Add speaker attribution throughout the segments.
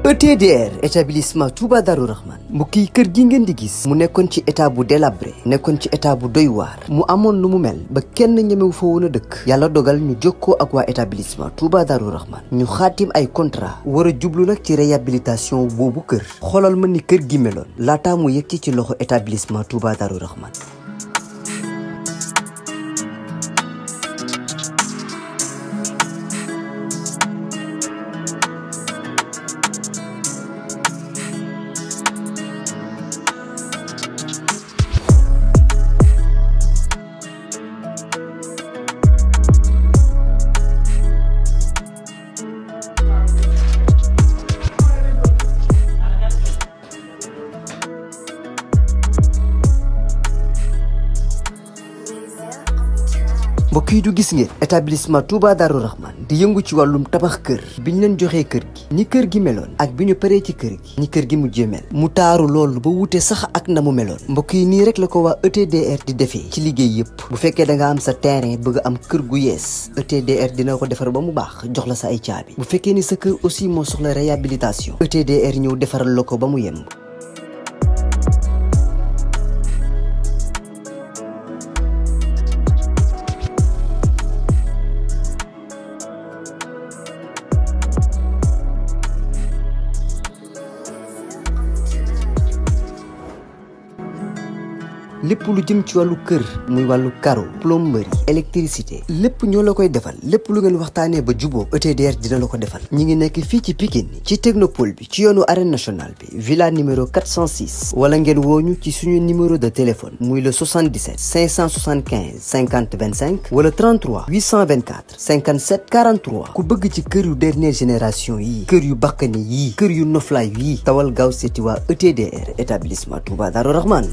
Speaker 1: ETDR établissement Touba Darou Rahman mbokk yi kër gi ngeen di gis mu nekkoon ci état bu délabré nekkoon ci état bu doy waar mu amoon lu mu mel ba kenn ñemewu fa woon a dëkk yàlla dogal ñu jokkoo ak waa établissement Touba Darou Rahman ñu xaatim ay contrat war a jublu nag ci réhabilitation boobu kër xoolal ma ni kër gi meloon laataa mu yegg ci loxo établissement Touba Darou Rahman. mbokk yi du gis ngeen établissement Touba Darou Rahman di yëngu ci wàllum tabax kër biñ leen joxee kër gi ni kër gi meloon ak bi ñu paree ci kër gi ni kër gi mujjee mel mu taaru loolu ba wute sax ak na mu meloon mbokk yi nii rek la ko waa ETDR di defee ci liggéey yëpp bu fekkee da nga am sa terrain bëgg am kër gu yees ETDR dina ko defar ba mu baax jox la sa ay caabi bu fekkee ni sa kër aussi moo soxla réhabilitation ETDR ñëw defaral la ko ba mu yemb. lépp lu jëm ci wàllu kër muy wàllu carreau plomberie électricité lépp ñoo la koy defal lépp lu ngeen waxtaanee ba juboo ETDR dina la ko defal ñi ngi nekk fii ci Pikine ci technopole bi ci yoonu arène nationale bi villa numéro 406 wala ngeen wooñu ci suñu numéro de téléphone muy le 77 575 50 25 wala 33 824 57 43 ku bëgg ci kër yu dernière génération yi kër yu bakkani yi kër yu noflaay yi tawal gaaw seeti waa ETDR établissement Touba Darou Rahman.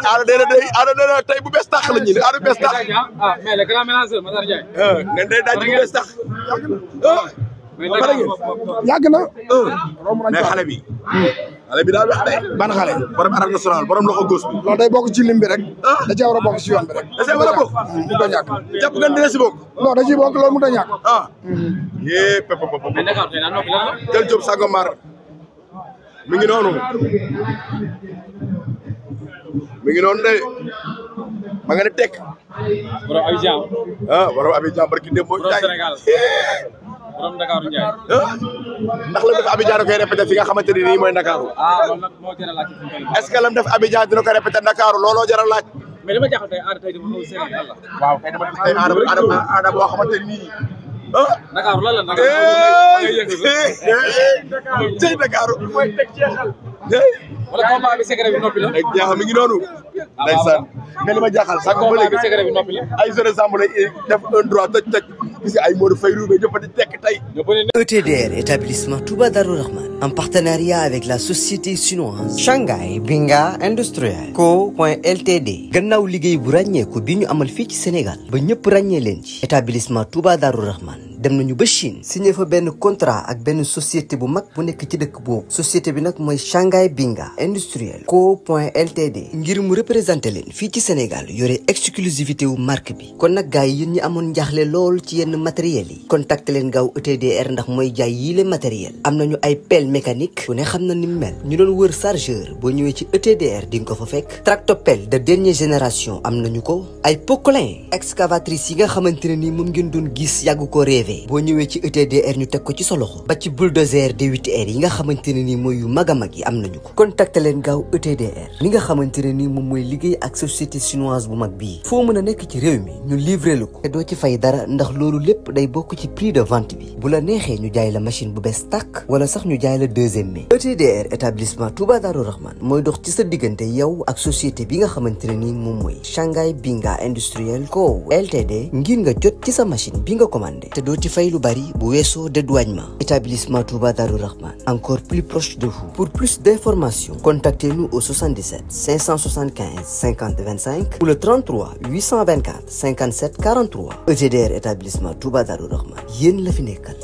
Speaker 2: Cheikh Ada nee na tey bu bees tax la ñu ne Ada bees tax.
Speaker 3: mais le grand mélangeur Matar Ndiaye.
Speaker 2: nee day daaj bu bees tax.
Speaker 4: yàgg na.
Speaker 2: mais xale bi. xale bi daal wax de.
Speaker 4: ban xale.
Speaker 2: borom arène nationale borom loxo góos bi.
Speaker 4: loolu day bokk ci lim bi rek. da cee war a bokk ci yoon bi rek.
Speaker 2: da cee war a bokk.
Speaker 4: mu ko ñàkk.
Speaker 2: jàpp nga dina si bokk.
Speaker 4: non da ciy bokk loolu mu ta ñàkk.
Speaker 2: yee pep.
Speaker 3: mais Dakar tey noppi lan la.
Speaker 2: Jël Diop Sangomar mi ngi noonu. mi ngi noonu de ma nga ne tekk.
Speaker 3: borom Abidjan.
Speaker 2: borom Abidjan barki démb.
Speaker 3: borom Sénégal. borom Dakar Ndiaye.
Speaker 2: ndax la def Abidjan da koy répété fi nga xamante ni nii mooy Dakar.
Speaker 3: loolu nag moo jar a laaj.
Speaker 2: est-ce que lam def Abidjan dina ko répété Dakar looloo jar a laaj.
Speaker 3: mais li ma jaaxal tey Ada tey dafa ñëw Sénégal la.
Speaker 2: waaw kay dama gis tey Ada boo xamante ni nii.
Speaker 3: Dakar lan la Dakar.
Speaker 2: cey Dakar.
Speaker 3: wala combat bi secret bi noppi la.
Speaker 2: ak jaaxal mi ngi noonu. ndeysaan mais li ma jaaxal sax ba léegi
Speaker 3: secret bi noppi la.
Speaker 2: ay jeunes ensemble def un droit tëj gis nga ay Modou Faye Roubé ñëpp di tekk tey.
Speaker 1: ETDR, établissement Touba Darou Rahman, en partenariat avec la société chinoise Shanghai Binga Industriel Co.Ltd. gannaaw liggéey bu ràññeeku bi ñu amal fii ci Sénégal ba ñëpp ràññee leen ci établissement Touba Darou Rahman dem nañu ba Chine signé fa benn contrat ak benn société bu mag bu nekk ci dëkk boobu société bi nag mooy Shanghai Binga Industriel Co.Ltd. ngir mu représenté leen fii ci Sénégal yore exclusivité wu marque bi kon nag gars yi yéen ñi amoon njaaxle lool ci yenn matériels yi contacté leen gaaw ETDR ndax mooy jaay yii le matériel am nañu ay pelle mécanique ku ne xam na ni mu mel ñu doon wër chargeur boo ñëwee ci ETDR di nga ko fa fekk tractopelle de dernière génération am nañu ko ay poquelin excavatrice yi nga xamante ne ni moom ngeen doon gis yàgg ko rêvé boo ñëwee ci ETDR ñu teg ko ci sa loxo ba ci bulldozer D8R yi nga xamante ne ni mooy yu mag a mag yi am nañu ko contacté leen gaaw ETDR li nga xamante ne ni moom mooy liggéey ak société chinoise bu mag bii foo mën a nekk ci réew mi ñu livré la ko te doo ci fay dara ndax loolu lépp day bokk ci prix de vente bi bu la neexee ñu jaay la machine bu bees tàkk wala sax ñu jaay la deuxième mai ETDR établissement Touba Darou Rahman mooy dox ci sa diggante yow ak société bi nga xamante ne ni moom mooy Shanghai Binga Industriel Co Ltd ngir nga jot ci sa machine bi nga commandé te doo ci fay lu bari bu weesoo dédouanement établissement Touba Darou Rahman encore plus proche de vous pour plus d'informations contactez-nous au 77 575 50 25 ou le 33 824 57 43 ETDR établissement Touba Darou Rahman yéen la fi nekkal